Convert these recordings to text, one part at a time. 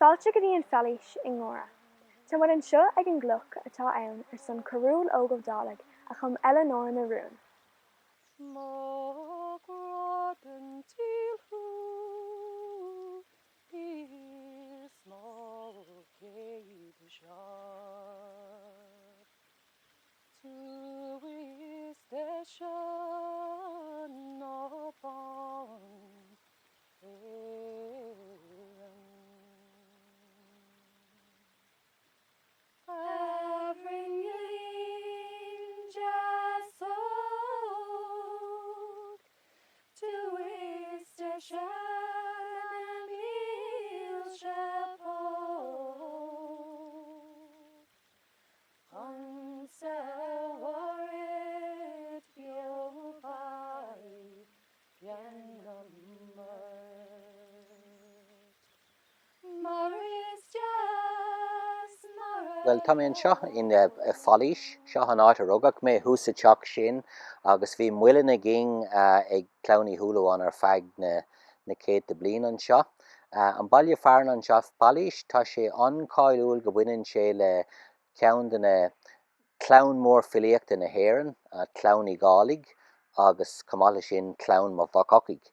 Fáilte go dtí an Phailís i nGuaire. Tá muid anseo ag an gcloch atá ann ar son Cearbhall Óg Ó Dálaigh a chum Eileanóir na Rún. Má grá den tíl thú is mo chéad searc. Tú is deise ná bean Éireann. A bhruinneallín deas óg, tú is deise na mílte póg. Chunsa mhairid beo beidh ceangam ort. Mar is deas mar a Bhuel, tá mé anseo in Phailís. Seo an áit a rugadh mé, thuas sa teach sin, agus bhí muileann againn ag Clann Uí Shúilleabháin ar feadh na céadta bliain anseo. An baile fearainn anseo, Pailís, tá sé an-cáiliúil go baineann sé le ceann de na clann mór filíochta na hÉireann, Clann Uí Dhálaigh agus chomh maith leis sin Clann Mhac Eochaidh.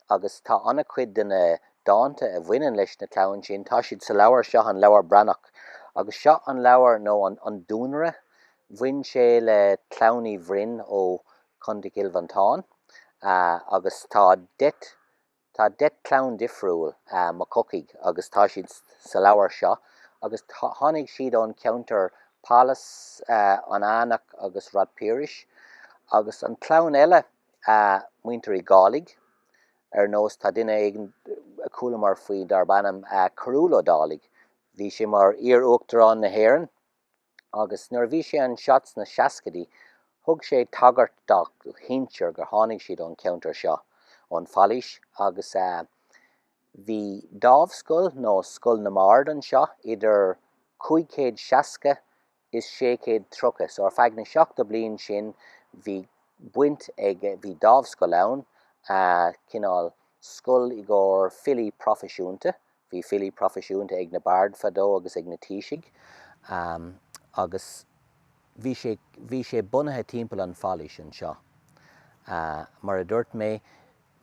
Agus tá an-chuid de na dánta a bhaineann leis na clann sin, tá siad sa leabhar seo, an Leabhar Branach. Agus seo an leabhar nó an duanaire, bhain sé le Clann Uí Bhroin ó Chontae Chill Mhantáin agus tá deich Tá 10 clann difriúil Mac Eochaidh agus tá siad sa leabhar seo agus tháinig siad ón cheantar Pálas, an Eanach agus Ráth Piarais agus an clann eile muintir Uí Dhálaigh ar nós tá duine éigin a chualamar faoi darb ainm Cearbhall Ó Dálaigh bhí sé mar iar-uachtarán na hÉireann. Agus nuair a bhí sé anseo sna seascaidí, thug sé tagairt dá shinsir gur tháinig siad ón cheantar seo, ón Phailís, agus bhí dámhscoil nó Scoil na mBard anseo idir 560 is 630, so ar feadh na seachtó bliain sin bhí baint ag, bhí dámhscoil ann, cineál scoil i gcomhair filí proifisiúnta, Bhí filí proifisiúnta ag na baird fadó agus ag na taoisigh agus bhí sé, bhí sé bunaithe timpeall an phailís anseo. Mar a dúirt mé,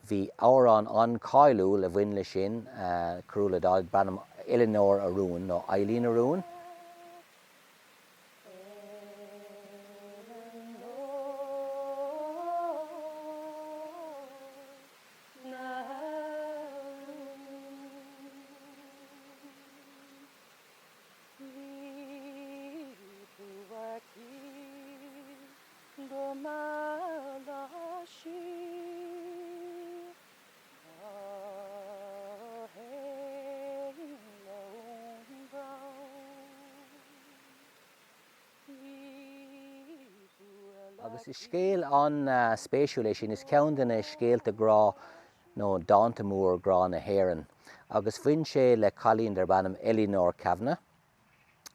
bhí amhrán an-cáiliúil a bhain leis sin, Cearbhall Ó Dálaigh, darb ainm Eileanóir a Rún nó Eilín a Rún. Na rún. Bhí tú aici go mealladh sí na héin ón gcrann. Bhí tú Agus is scéal an-spéisiúil é sin, is ceann de na scéalta grá nó dánta mór grá na hÉireann. Agus bhain sé le cailín darb ainm Eleanor Kavanagh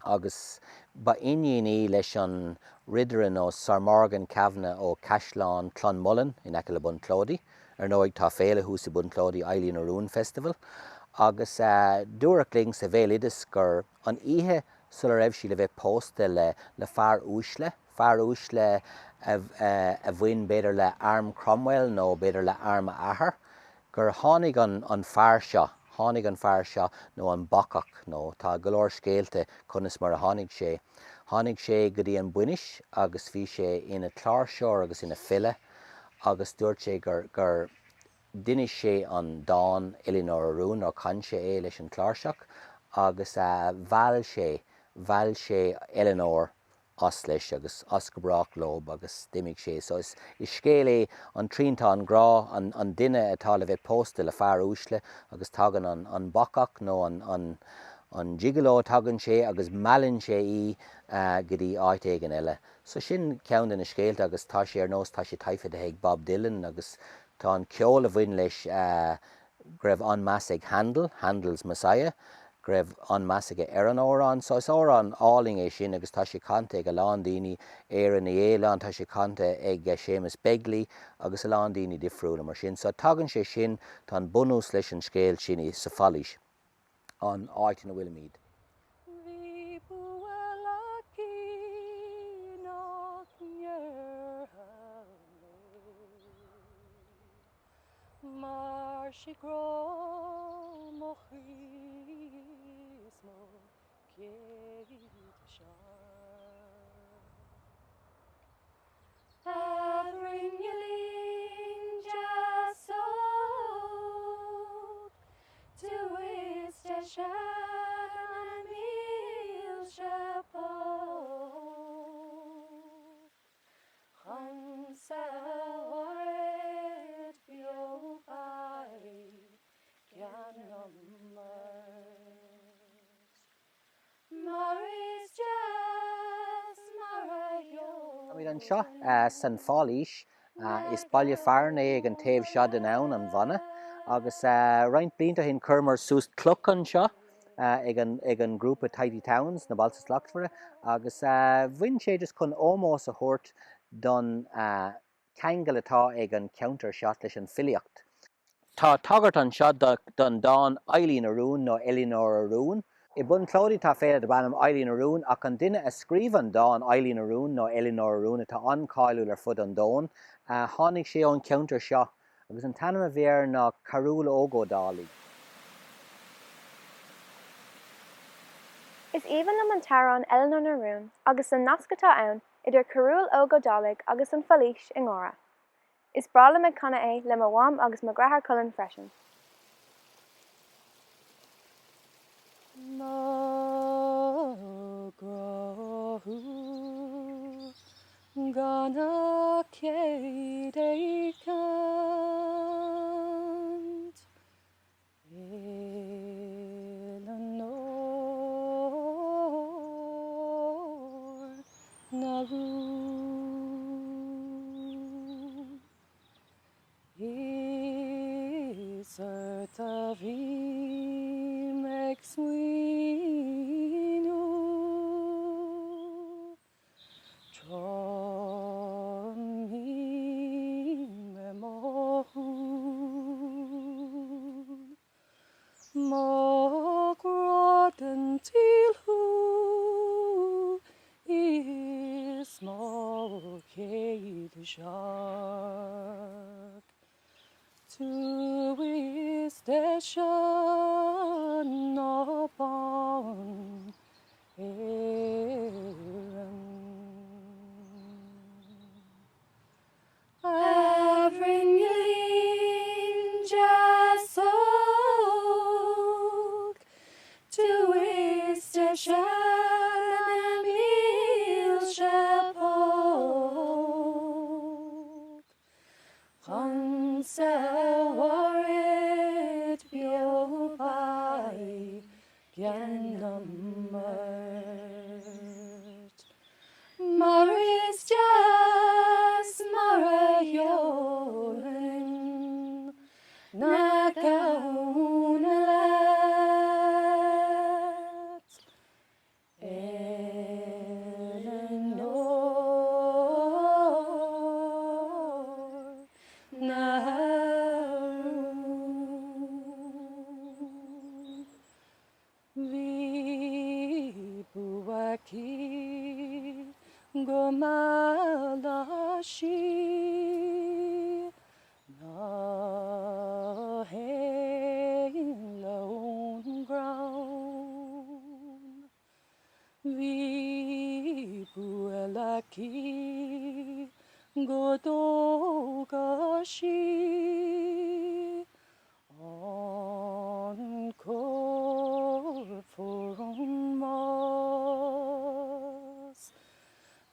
agus ba iníon í leis an Ridire nó Sir Morgan Kavanagh ó Caisleán Clonmullan in aice le Bunclody. Ar ndóigh tá féile thuas i Bunclody, Eileen Aroon Festival. Agus dúradh linn sa bhéaloideas gur an oíche sula raibh sí le bheith pósta le le fear uaisle, fear uaisle a bhain b'fhéidir le arm Cromwell nó b'fhéidir le arm a athar, gur tháinig an an fear seo, tháinig an fear seo nó an bacach nó tá go leor scéalta conas mar a tháinig sé, tháinig sé go dtí an bainis agus bhí sé ina chláirseoir agus ina file agus dúirt sé gur gur D'inis sé an dán Eileanóir a Rún, nó chan sé é leis an chláirseach agus mheall sé, mheall sé Eileanóir as leis agus as go brách leob agus d'imigh sé. So is scéal é an triantán grá, an, an duine atá le bheith pósta le fear uaisle agus tagann an, an bacach nó an, an, an gigolo, tagann sé agus meallann sé í go dtí áit éigin eile. So sin ceann de na scéalta agus tá sé ar nós, tá sé taifeadta ag Bob Dylan agus Tá an ceol a bhain leis go raibh an-meas ag Handel, Handel's Messiah, go raibh an-meas aige ar an amhrán. So is amhrán álainn é sin agus tá sé canta ag a lán daoine, Éire Ní Fhaoláin, tá sé canta ag Séamus Begley agus a lán daoine difriúla mar sin. So tagann sé sin, tá an bunús leis an scéal sin sa Phailís. an áit ina bhfuilimid. Bhí bua aici nach ndéarfadh mé Mar sí grá mo chroí is mo chéad searc. A bhruinneallín deas óg, tú is deise ná na mílte póg. Chughamsa a mhairfead beo beidh gean liom ort. Mar is deas mar a Táimid anseo san Phailís. Is baile fearainn é ag an taobh seo den abhainn, an Bhanna, agus roinnt blianta ó shin chuireamar suas cloch anseo ag an ngrúpa Tidy Towns, na Bailte Slachtmhara, agus bhain sé just chun ómós a thabhairt don cheangal atá ag an cheantar seo leis an filíocht. Tá tagairt anseo don dán Eileen na Rún nó Eileanóir Rún. I Bunclody tá féile darb ainm Eileen na Rún ach an duine a scríobh an dán Eileen na Rún nó Eileanóir Rún atá an-cáiliúil ar fud an domhain, tháinig sé ón cheantar seo agus an t-ainm a bhí air ná Cearbhall Óg Ó Dálaigh. Is aoibhinn liom an t-amhrán Eileanóir na Rún agus an nasc atá ann idir Cearbhall Óg Ó Dálaigh agus an Phailís i nGuaire. Is breá liom ag canadh é le mo mham agus mo dheartháir Colin freisin. Mo ghrá thú gan ach céad éicint. Eileanóir na Rún. Is ort a bhím ag smaoineamh. Tráth a mbím ar mo shiúl. Mo ghrá den tsaol thú is mo chéad searc. Tú is deise ná bean Éireann. A bhruinneallín deas óg, tú is deise ná na mílte póg. Chughamsa a mhairfead beo beidh gean liom ort. Mar is deas mar a sheolann na gamhna leat. Eileanóir na Rún. Bhí bua aici go mealladh sí na héanlaith ón gcrann. Bhí bua aici go dtógadh sí an corp fuar ón mbás.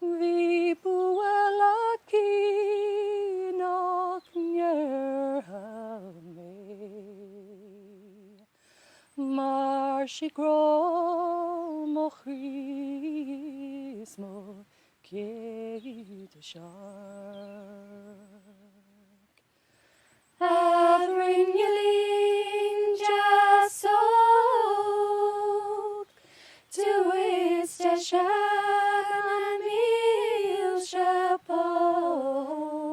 Bhí bua aici nach ndéarfadh mé, mar sí grá mo chroí is mo chéad searc. A bhruinneallín deas óg, tú is deise ná na mílte póg.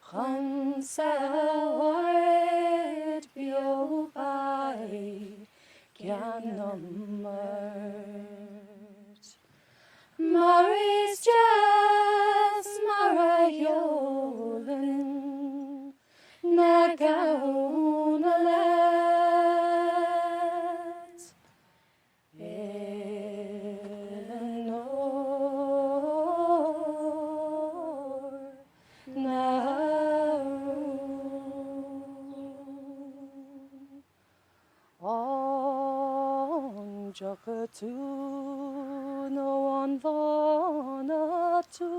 Chughamsa a mhairfead beo beidh. Anam ort. Mar is deas mar a sheolann na gamhna leat. Eileanóir na Rún. An dtiocfaidh tú nó an bhfanfaidh tú?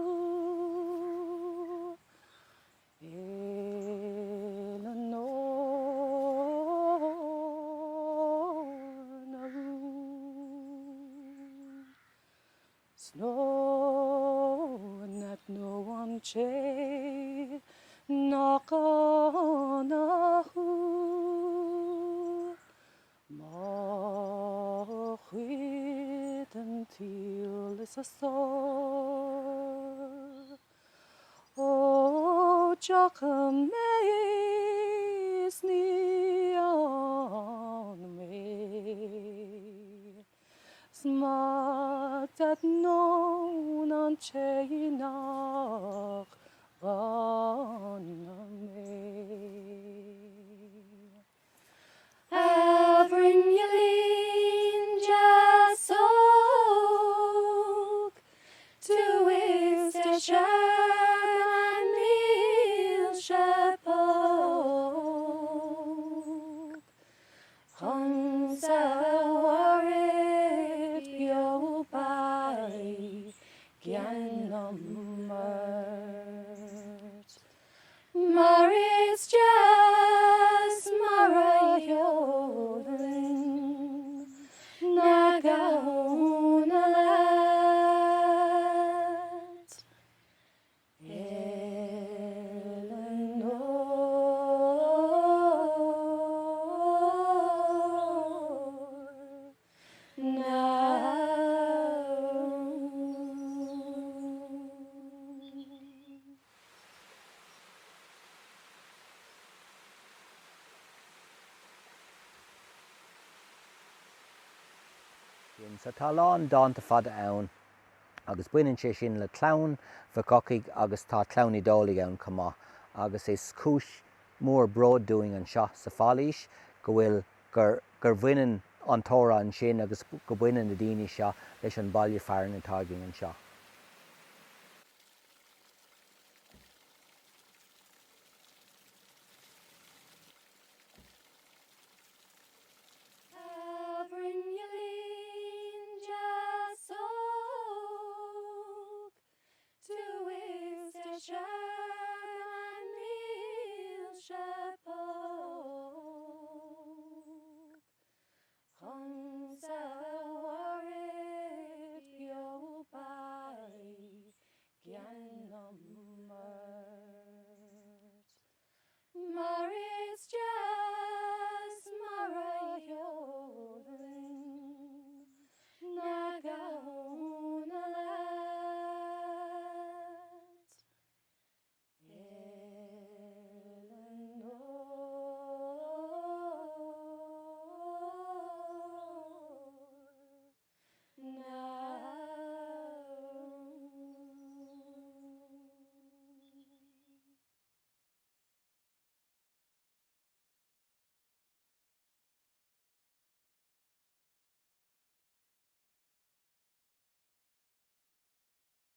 Eileanóir na Rún. 'S nó an aithneodh an té nach ann thú? Mo chuid den tsaol is a sár. Ó tiocfaidh mé is ní ann mé 'S má d'aithneoinn an té nach dona mé. A bhruinneallín deas óg, Tú is deise ná mílse póg, Chughamsa a mhairfidh beo beidh gean liom ort. Mar is deas mar a sheolann na gamhna leat. Eileanóir na Rún. sin. So tá a lán dánta fada ann agus baineann sé sin le clann Mhic Eochaidh agus tá clann Uí Dhálaigh ann chomh maith agus is cúis mhór bróid dúinn anseo sa Phailís go bhfuil, gur, gur bhaineann an t-amhrán sin agus go baineann na daoine seo leis an baile fearainn atá againn anseo. A bhruinneallín deas óg, Tú is deise ná mílse póg.